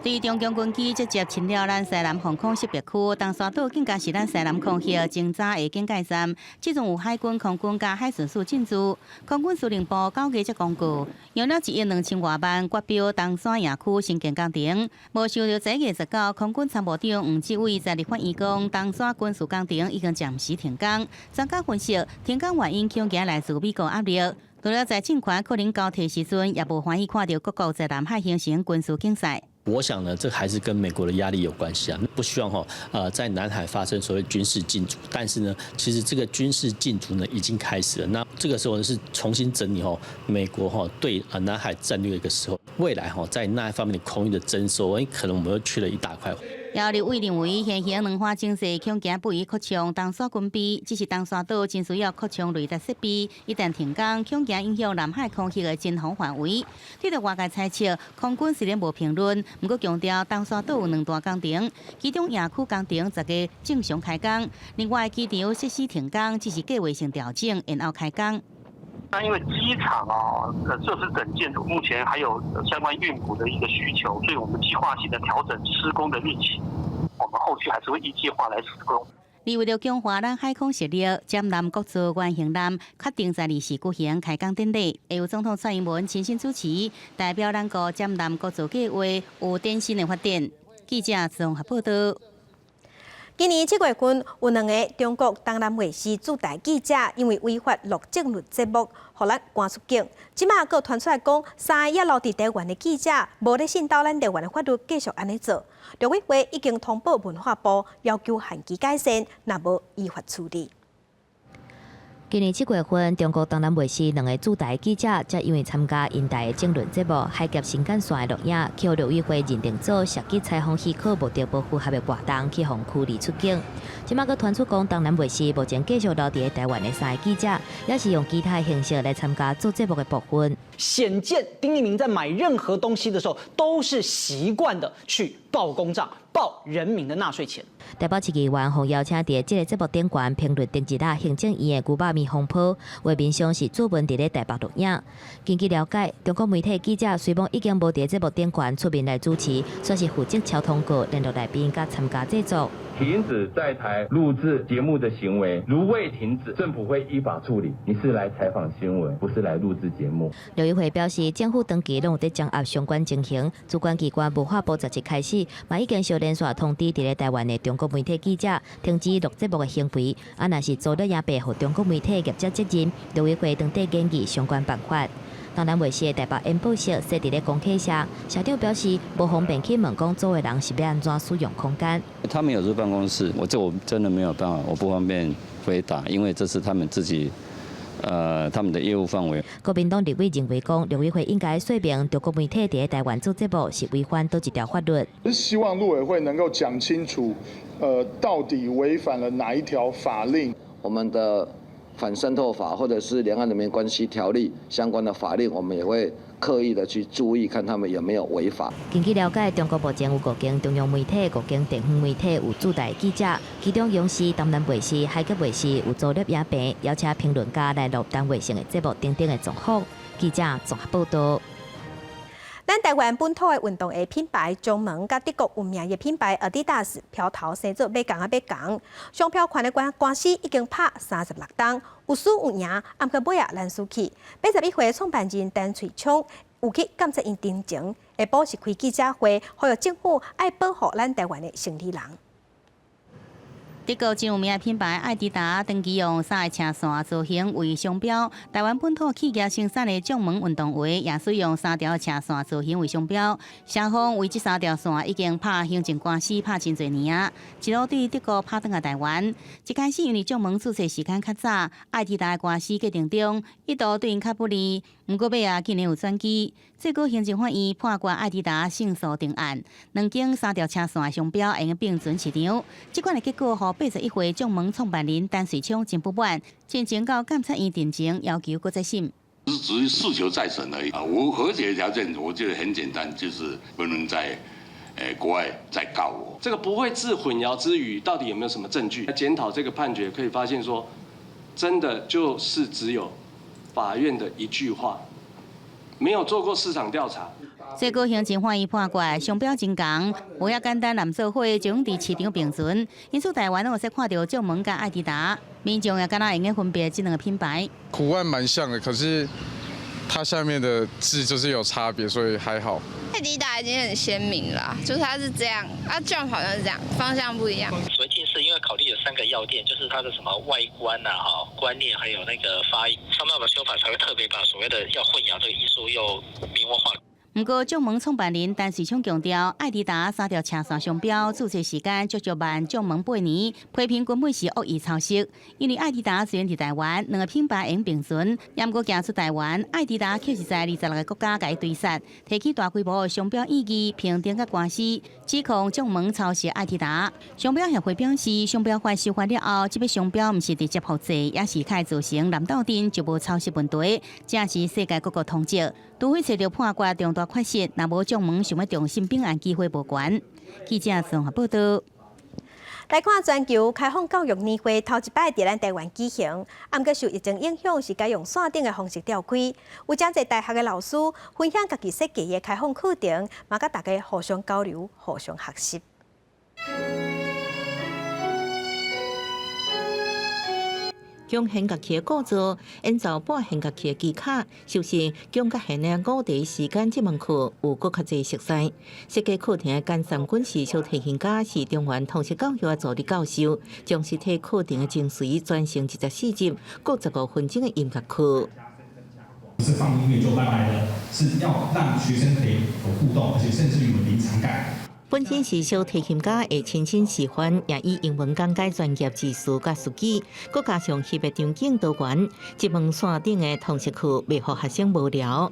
對中共軍機直接侵擾咱西南防空識別區，東沙島更加是咱西南空域偵查的警戒站。這陣有海軍、空軍佮海巡署進駐。空軍司令部9月才公告，用了1億2千外萬決標東沙營區興建工程。無想著11月19，空軍參謀長吳志偉在立法院講，東沙軍事工程已經暫時停工。專家分析，停工原因恐驚來自美國壓力。除了在政權可能交替時陣，也無歡喜看著各國在南海形成軍事競賽。我想呢，這還是跟美國的壓力有關係啊，不希望哈，在南海發生所謂軍事競逐，但是呢，其實這個軍事競逐呢已經開始了。那這個時候呢是重新整理美國哈對啊南海戰略的一個時候，未來哈在那一方面的空域的徵收，可能我們又缺了一大塊。有立委認為，現行兩岸情勢恐驚不宜擴充東沙軍備，只是東沙島真需要擴充雷達設備，一旦停工，恐驚影響南海空域的偵防範圍。對著外界猜測，空軍雖然無評論，毋過強調東沙島有兩大工程，其中營區工程十月正常開工，另外機場設施停工只是計劃性調整，延後開工。那因為機場啊，設施整建，目前還有相關運補的一個需求，所以我們計劃性的調整施工的日期，我們後續還是會依計劃來施工。而為著強化咱海空實力，斬南國造原型艦確定在24舉行開工典禮，會由總統蔡英文親身主持，代表咱國斬南國造計劃有嶄新的發展。記者綜合報道。今年7月份，有兩个中國東南衛視駐台記者，因為違法錄政論節目，予咱趕出境。這馬閣傳出來講，三个猶留佇台灣的記者，無咧信守咱台灣的法律，繼續按呢做。陸委會已經通報文化部，要求限期改善，若無依法處理。今年7月份，中國東南衛視兩个駐台記者，則因為參加𪜶台的政論節目《海峽新幹線》的錄影，去予陸委會認定做涉及採訪許可無著無符合的活動，去予驅離出境。這馬閣傳出講，東南衛視目前繼續留佇台灣的三个記者，也是用其他形式來參加做節目的部分。顯見丁一鳴在買任何東西的時候，都是習慣的去報公賬、報人民的納稅錢。台北市議員予邀請佇這个節目頂懸評論頂一日行政院的牛肉麵風波，畫面上是主文佇咧台北錄影。根據了解，中國媒體記者雖罔已經無佇節目頂懸出面來主持，卻是負責敲通告、聯絡來賓佮參加製作。停止在台錄製節目的行為，如未停止，政府會依法處理。你是來採訪新聞，不是來錄製節目。陸委會表示，政府長期攏有佇掌握相關情形，主管機關文化部10日開始，嘛已經相連續通知佇咧台灣的中國媒體記者停止錄節目的行為。啊，若是租錄影片予中國媒體業者責任，陸委會當地研議相關辦法。東南衛視的台北演播室設佇咧公開社，社長表示無方便去問講組的人是欲按怎使用空間。他們有租辦公室，我這我真的沒有辦法，我不方便回答，因為這是他們自己，他們的業務範圍。國民黨立委認為講，陸委會應該說明中國媒體佇台灣做節目是違反佗一條法律。是希望陸委會能夠講清楚，到底違反了哪一條法令？我們的反滲透法或者是兩岸人民關係條例相關的法令，我們也會刻意的去注意，看他們有沒有違法。根據了解，中國目前有五間中央媒體、五間地方媒體有駐台記者，其中央視、東南衛視、海峽衛視有租錄影棚，邀請評論家來錄單位性的節目等等的狀況。記者綜合報道。咱台灣本土的運動鞋品牌將門，佮德國有名的品牌阿迪達斯標頭生做欲仝仔欲仝，商標權的官司已經拍36冬，有輸有贏，毋過尾仔咱輸去。81歲創辦人陳翠聰有去監察院陳情，下晡是開記者會，呼籲政府愛保護咱台灣的生理人。德國真有名的品牌愛迪達長期用三个斜線造型為商標，台灣本土企業生產的將門運動鞋也使用三條斜線造型為商標。雙方為這三條線已經拍行政官司拍真濟年啊，一路對德國拍轉來台灣。一開始因為將門註冊時間較早，愛迪達的官司過程中一度對𪜶較不利，毋過尾仔竟然有轉機。最高行政法院判決愛迪達勝訴定案，兩間三條斜線的商標會用並存市場。這款的結果，予81歲將門創辦人陳瑞聰真不滿，進前到監察院陳情，要求閣再審。只是訴求再審而已啊！我和解條件，我覺得很簡單，就是不能在國外再告我。這個不會致混淆之餘，到底有沒有什麼證據？檢討這個判決，可以發現說，真的就是只有法院的一句話，沒有做過市場調查。最高行政法院判決商標真仝，無遐簡單，難做伙就用佇市場並存。因此，台灣攏會使看著將門佮愛迪達，民眾也敢若會用分別這兩個品牌。圖案蠻像的，可是它下面的字就是有差別，所以還好。愛迪達已經很鮮明了，就是它是這樣，啊，Jump 好像是這樣，方向不一樣。所謂近似，因為考慮有三個要點，就是它的什麼外觀啊、哈觀念，還有那個發音。商標法修法才會特別把所謂的要混淆這個因素又明文化。毋過，將門創辦人陳瑞昌強調，愛迪達三條斜線商標註冊時間足足慢將門8年，批評根本是惡意抄襲。因為愛迪達雖然佇台灣，兩個品牌會並存，毋過行出台灣，愛迪達卻是在26個國家共伊追殺，提起大規模的商標異議、評定佮官司，指控將門抄襲愛迪達。商標協會表示，商標法修法了後，這筆商標毋是直接複製，也是會造成濫鬥陣，就無抄襲問題，這是世界各國通則。除非揣著判決重大缺失，若無將門想欲重審併案機會無懸。記者綜合報道。來看全球開放教育年會頭一擺佇咱台灣舉行，毋過受疫情影響，是改用線頂的方式召開。有誠濟大學的老師分享家己設計的開放課程，嘛佮大家互相交流、互相學習。將弦樂器的構造演奏半弦樂器的技巧，修飾將較弦的五地時間這門課有閣較濟熟悉。設計課程的簡三軍是小提琴家，是中原通識教育的助理教授，將實體課程的精髓轉成24節，閣15分鐘的音樂課。不是放音樂就拜拜的，是要讓學生可以有互動，而且甚至於有臨場感。本身是小提琴家，會親身示範，也以英文講解專業知識佮術語，閣加上翕的場景多元，這門線頂的通識課袂予學生無聊。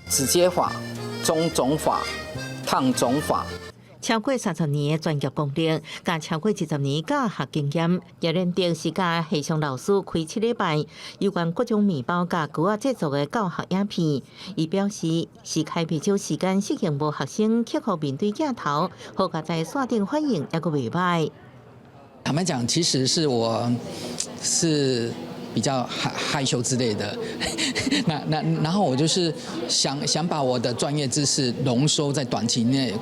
指接法、中種法、燙種法。超過30年的專業功力，佮超過20年教學經驗，葉連德是佮系上老師開7禮拜有關各種麵包佮糕仔製作的教學影片。伊表示，是開袂少時間適應無學生克服面對鏡頭，好佳哉線頂反應猶閣袂䆀。坦白講，其實是我是比較害羞之類的，那然後我就是想想把我的專業知識濃縮在短期內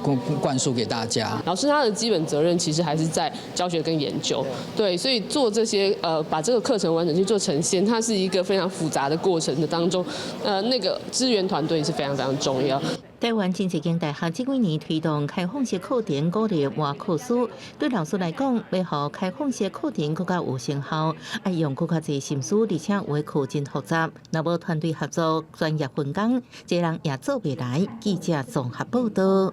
灌輸給大家。老師他的基本責任其實還是在教學跟研究，對，所以做這些把這個課程完整去做呈現，它是一個非常複雜的過程的當中，那個資源團隊是非常非常重要。台灣真濟間大學這幾年推動開放式課程，鼓勵換課師。對老師來講，欲予開放式課程閣較有成效，愛用閣較濟心思，而且有的課真複雜。若無團隊合作、專業分工，這人也做袂來。記者綜合報道。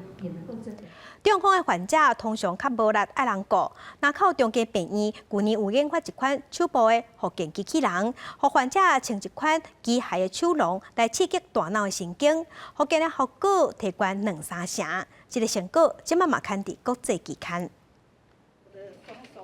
中風的患者通常較無力，愛人顧。林口長庚病院舊年有研發一款手部的復健機器人，予患者穿一款機械的手籠來刺激大腦的神經，復健的效果提懸兩三成。這个成果這擺嘛刊佇國際期刊。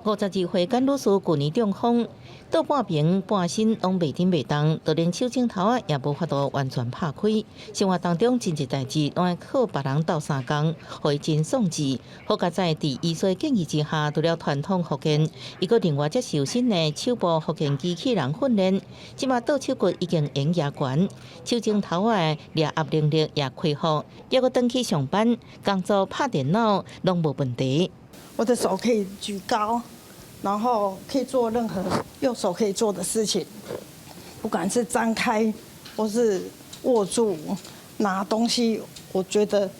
52歲簡女士舊年中風，倒半邊半身攏袂振袂動，就連手指頭仔也無法度完全拍開。生活當中真濟代誌攏愛靠別人鬥相共，予伊真喪志。好佳哉佇醫師建議之下，除了傳統復健，伊閣另外接受新的手部復健機器人訓練。這擺倒手骨已經會舉懸，手指頭仔的掠壓能力也恢復，猶閣轉去上班、工作、拍電腦攏無問題。我的手可以舉高，然後可以做任何右手可以做的事情，不管是張開或是握住拿東西，我覺得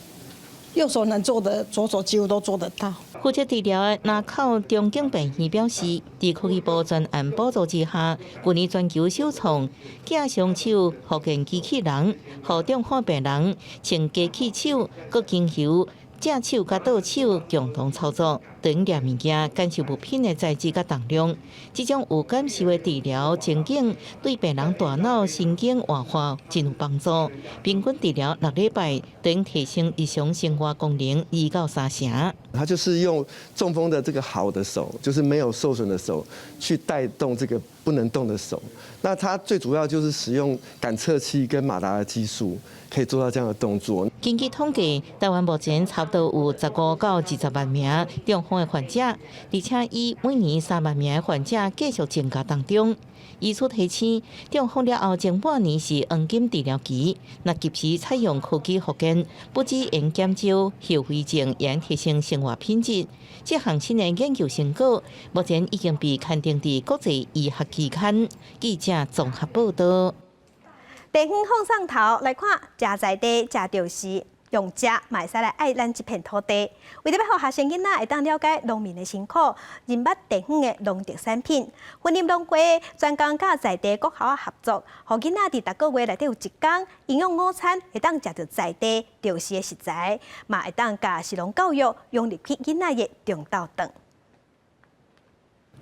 右手能做的，左手幾乎都做得到。負責治療的林口長庚病院表示，佇科技部專案補助之下，舊年全球首創寄雙手復健機器人，予中風病人穿機器手，閣經由正手佮倒手共同操作，等掠物件、感受物品的材質佮重量。這種有感受的治療情景，對病人大腦神經活化真有幫助。平均治療6禮拜，等提升日常生活功能2到3成。他就是用中風的這個好的手，就是沒有受損的手，去帶動這個不能動的手。那他最主要就是使用感測器跟馬達的技術，可以做到這樣的動作。根據統計，台灣目前差不多有15到20萬名中風的患者，而且以每年3萬名的患者繼續增加當中。醫師提醒，中風了後前半年是黃金治療期，若及時採用科技復健，不只能減少後遺症，也提升生活品質。這項新的研究成果，目前已經被刊登佇國際醫學期刊。記者綜合報道。地方放送頭來看，食在地，食著是。用食嘛會使來愛咱這片土地。為著欲予學生囡仔會當了解農民的辛苦，認捌地方的農特產品，雲林農會專工佮在地國校合作，予囡仔佇逐個月內底有一工營養午餐，會當食著在地著時的食材，嘛會當共食農教育融入去囡仔的中晝頓。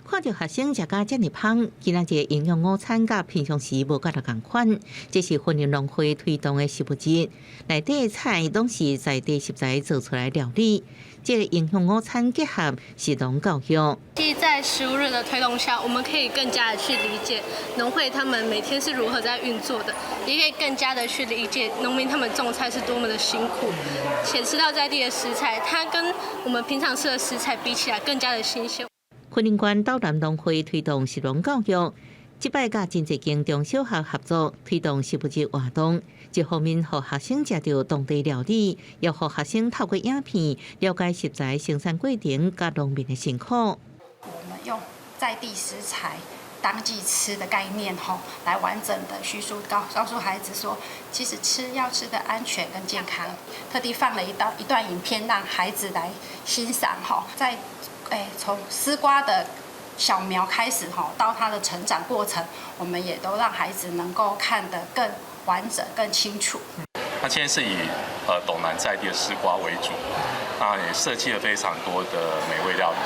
看著學生食甲遮爾芳，今仔日營養午餐佮平常時無佮仝款。這是雲林農會推動的食物日，內底的菜攏是在地食材做出來料理。這個營養午餐結合食農教育。其實，在食物日的推動下，我們可以更加的去理解農會他們每天是如何在運作的，也可以更加的去理解農民他們種菜是多麼的辛苦，且吃到在地的食材，它跟我們平常吃的食材比起來更加的新鮮。雲林縣斗南農會推動食農教育，這擺佮真濟間中小學合作推動食物日活動，一方面予學生食著當地料理，也予學生透過影片了解食材生產過程佮農民的辛苦。我們用在地食材、當季吃的概念，吼，來完整的敘述告訴孩子說，其實吃要吃得安全跟健康。特地放了一段影片，讓孩子來欣賞，吼，在。哎，從絲瓜的小苗開始，吼，到它的成長過程，我們也都讓孩子能夠看得更完整、更清楚。那今天是以斗南在地的絲瓜為主，那也設計了非常多的美味料理，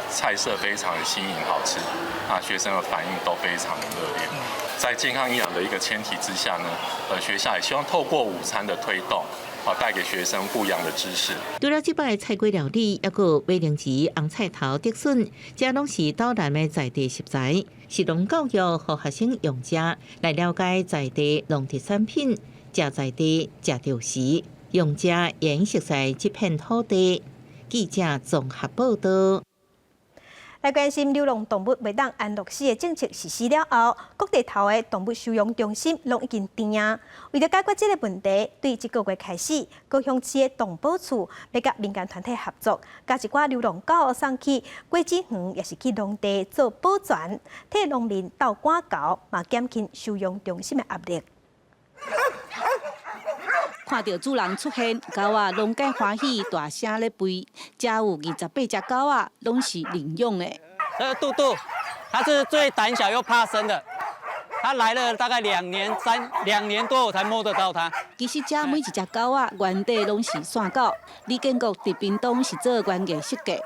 菜色非常的新穎好吃，那學生的反應都非常的熱烈。在健康營養的一個前提之下呢，學校也希望透過午餐的推動，啊，帶給學生不一樣的知識。除了這擺菜粿料理，猶閣馬鈴薯、紅菜頭、竹筍，這攏是斗南的在地食材。食農教育，予學生用食來了解在地農特產品，食在地，食著時，用食會熟似這片土地。記者綜合報道。來關心流浪動物袂當安樂死的政策實施了後，各地頭的動物收容中心攏已經填啊。為著解決這个問題，對這個月開始，高雄市的動保處欲佮民間團體合作，共一寡流浪狗送去果子園，抑是去農地做保全，替農民鬥趕猴，嘛減輕收容中心的壓力。看著主人出現，狗仔攏介歡喜，大聲咧吠。遮有28隻狗仔，攏是領養的。這杜杜，它是最膽小又怕生的。它來了大概2年3兩年多，我才摸得到它。其實遮每一隻狗仔原底攏是散狗。李建國佇屏東是做園藝設計。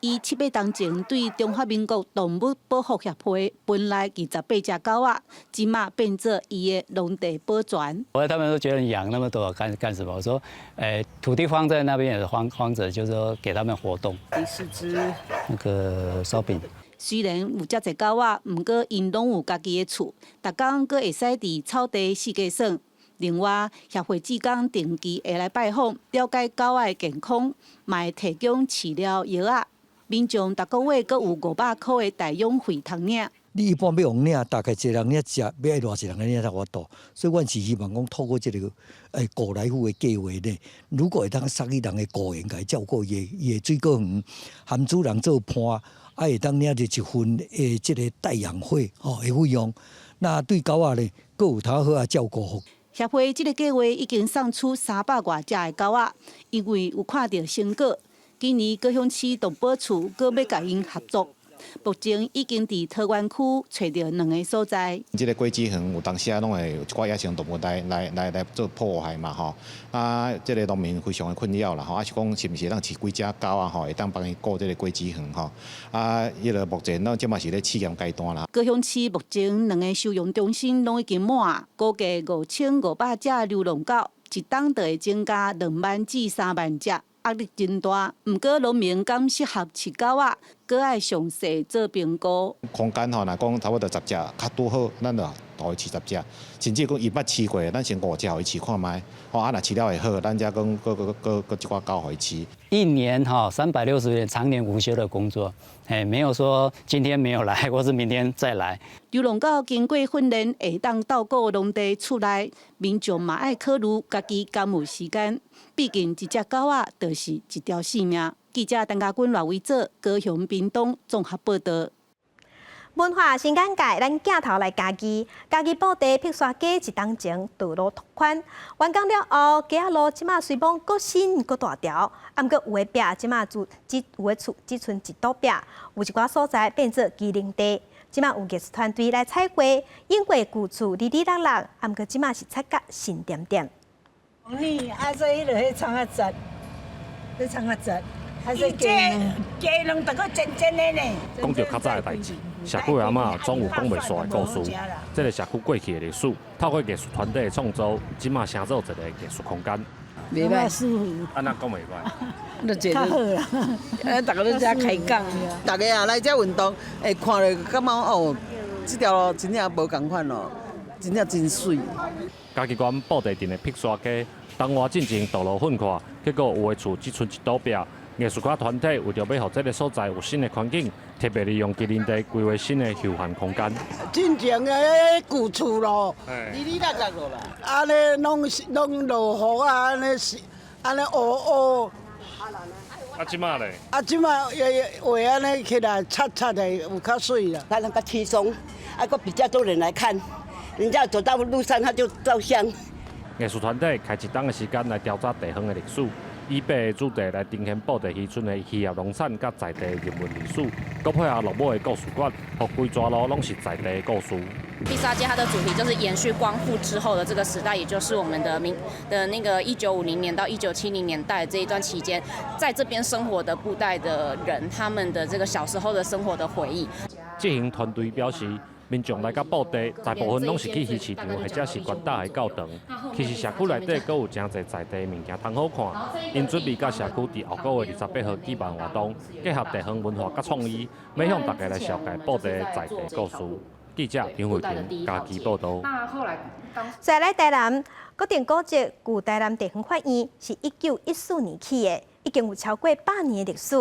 伊七八冬前對中華民國動物保護協會分來28隻狗仔，這馬變做伊的農地保全。我他們都覺得你養那麼多幹什麼？我說，土地荒在那邊也是荒荒著，就是說給他們活動。第四隻，那個燒餅。雖然有遮濟狗仔，毋過𪜶攏有家己的厝，逐工閣會使佇草地四界耍。另外，協會志工定期會來拜訪，了解狗仔的健康，嘛會提供飼料藥仔。民眾逐個月閣有500箍的代養費通領。你一般欲予領，大概一個人領食，欲愛偌濟人領才有法度。所以，阮是希望講透過這个顧來富的計劃呢，如果會當送去人的果園，共伊照顧伊的水果園，含主人做伴，啊會當領著一份的這个代養費吼的費用。那對狗仔呢，閣有通好仔照顧。協會這个計劃已經送出300外隻的狗仔，因為有看著成果。今年高雄市動保處閣欲共𪜶合作，目前已經佇桃園區揣著兩个所在。這个果子園有當時啊，攏會有一寡野生動物來做破壞嘛吼。啊，這个農民非常的困擾啦吼。啊是講是毋是會當飼幾隻狗啊吼，會當幫伊顧這个果子園吼。啊，彼个目前咱這馬是咧試驗階段啦。高雄市目前兩个收容中心攏已經滿，估計5500隻流浪狗，一冬就會增加2萬至3萬隻。壓力真大，毋過農民敢適合飼狗仔，閣愛詳細做評估。空間吼，若講差不多十隻較拄好，咱就予伊飼十隻。甚至講伊捌飼過，咱先五隻予伊飼看覓。吼啊，若飼了會好，咱才講閣一寡狗予伊飼。一年哈360天常年無休的工作，哎，沒有說今天沒有來，或是明天再來。流浪狗經過訓練，會當鬥顧農地厝內，民眾嘛愛考慮家己敢有時間。畢竟一隻狗仔就是一條性命。記者陳家軍、賴維哲，高雄屏東綜合報道。文化新眼界，咱鏡頭來嘉義，嘉義布袋碧沙街一冬前道路拓寬完工了後，街仔路這馬雖罔閣新閣大條，啊，毋過有的壁這馬住只有的厝只賰一堵壁，有一寡所在變做機能地。這馬有藝術團隊來彩繪，永過舊厝離離落落，啊，毋過這馬是擦甲新點點。你啊，所以彼落彼窗仔窄，彼窗仔窄。啊，這雞卵著閣尖尖的呢。講著較早的代誌，社區的阿嬤總有講袂煞的故事。這個社區過去的歷史，透過藝術團隊的創造，這馬成做一個藝術空間。袂歹，舒服。按怎講袂歹？較好啦。啊，逐个咧遮開講，逐家啊來遮運動，會看著感覺哦，這條路真正無仝款哦，真正真媠。嘉義縣布袋鎮的碧沙街，當外進前道路粉化，結果有的厝只賰一堵壁。藝術家團體為著欲予這个所在有新的環境，特別利用機能地規劃新的休閒空間。進前的舊厝咯，離離落落啦，按呢攏攏落雨啊，按呢是按呢烏烏。啊，這馬咧？啊，這馬畫按呢起來，擦擦的有較媠啦。他那個輕鬆，啊，閣比較多人來看，人家走到路上他就照相。藝術團體開一冬的時間來調查地方的歷史。以八个主題來呈現布袋漁村的漁業農產佮在地人文歷史，閣配合落尾的故事館，予規逝路攏是在地的故事。碧沙街它的主題就是延續光復之後的這個時代，也就是我們的民的那個1950年到1970年代這一段期間，在這邊生活的布袋的人，他們的這個小時候的生活的回憶。執行團隊表示，民眾來到布袋，大部分攏是去魚市場或者是關島的教堂。其實社區內底閣有誠濟在地物件通好看。𪜶準備佮社區佇後個月28號舉辦活動，結合地方文化佮創意，欲向大家來紹介布袋在地故事。記者張慧婷嘉義報導。再來台南，國定古蹟舊台南地方法院是1914年起的，已經有超過100年的歷史。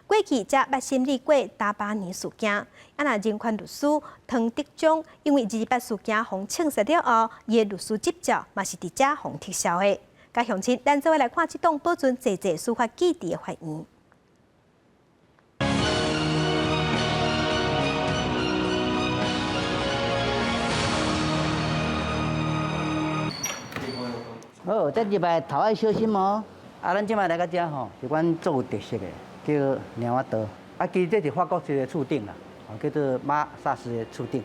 過去才捌審理過打巴尼事件。啊，若人權律師湯德宗因為二二八事件予槍殺了後，伊的律師執照嘛是佇遮予撤銷的。佮鄉親，咱做伙來看這棟保存濟濟司法記憶的法院。好，這入來頭愛小心哦。啊，咱這擺來到遮吼，是阮最有特色的，叫貓仔刀。啊，其實這是法國一个厝頂啦，叫做馬薩斯的厝頂。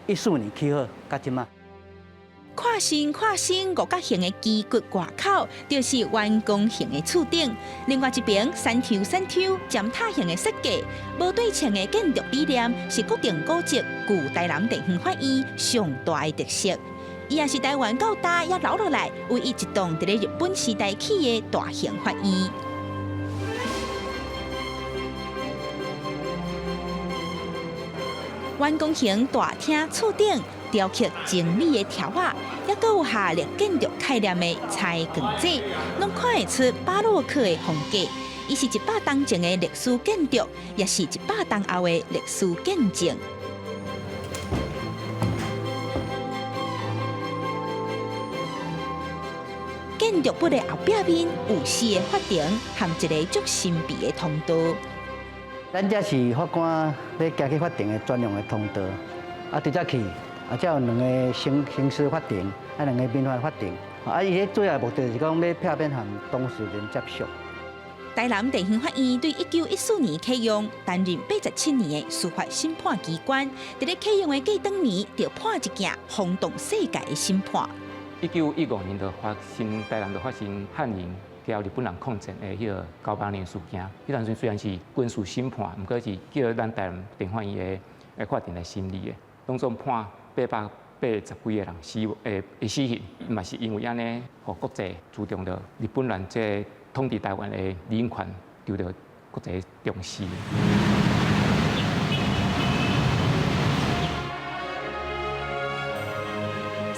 1914年起好，到這擺。看新看新五角形的旗骨外口，就是圓拱形的厝頂。另外一邊山丘山丘尖塔形的設計，無對稱的建築理念，是國定古蹟舊台南地方法院上大的特色。伊也是台灣到今猶留落來唯一一棟佇咧日本時代起的大型法院。圓拱形大廳厝頂雕刻精美的柱仔，猶閣有下列建築概念的採光者，攏看會出巴洛克的風格。伊是100冬前的歷史建築，也是100冬後的歷史見證。建築物的後壁面有四個法庭和一个足神秘的通道。咱這是法官欲行去法庭的專用的通道。啊，佇遮去，啊，遮有兩个刑事法庭，啊，兩个民法法庭。啊，伊彼主要目的是講欲避免和當事人接觸。台南地方法院對1914年啟用，擔任87年的司法審判機關。佇咧啟用的隔當年，就判一件轟動世界的審判。1915年就發生台南就發生漢人佮日本人抗戰的彼个九八年事件。彼當陣雖然是軍事審判，毋過是叫咱台南地方法院的法庭來審理的，當中判880幾个人死死刑，嘛是因為按呢，予國際注重著日本人這統治台灣的人權，受著國際重視。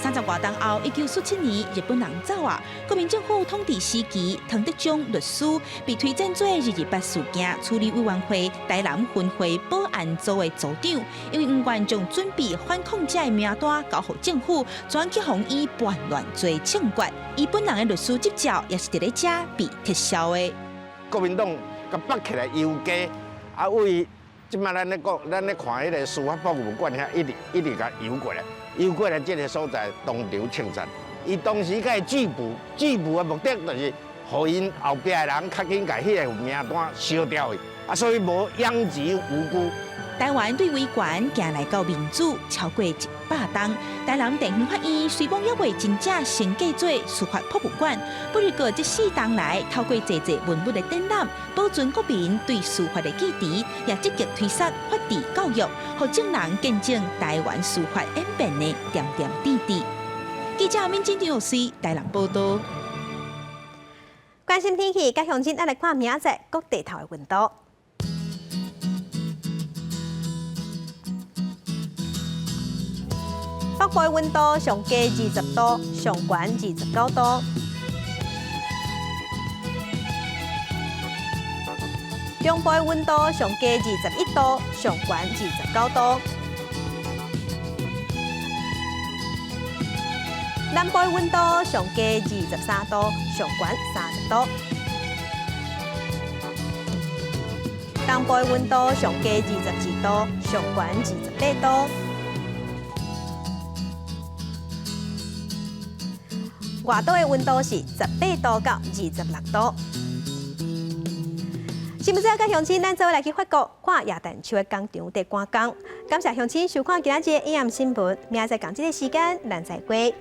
30外冬後，1947年，日本人走啊，國民政府統治時期，湯德宗律師被推薦做二二八事件處理委員會台南分會保安組的組長，因為毋願將準備反抗者的名單交予政府，轉去予伊叛亂罪槍決。伊本人的律師執照也是佇咧遮被撤銷的。國民黨共綁起來遊街，啊，為這擺咱咧講，咱咧看彼个司法博物館遐，一直一直共游過來，游過來這个所在當場槍殺。伊當時共伊拒捕，拒捕的目的就是，予𪜶後壁的人較緊共彼个名單燒掉去，啊，所以無殃及無辜。台灣對維權行來到民主超過100冬，台南地方法院雖罔猶未真正升格做司法博物館，不過這4冬來透過濟濟文物的展覽，保存國民對司法的記憶，也積極推捒法治教育，予眾人見證台灣司法演變的點點滴滴。記者敏珍、張老師台南報道。關心天氣，佮鄉親咱來看明仔載各地頭的溫度。北部溫度上低20度，上懸29度。中部溫度上低21度，上懸29度。南部溫度上低23度，上懸30度。東部溫度上低22度，上懸28度。外島的溫度是18度到26度。新聞最後，佮鄉親，咱做伙來去法國看耶誕樹的工廠佇趕工。感謝鄉親收看今仔日的 AM 新聞，明仔載仝這个時間，咱再會。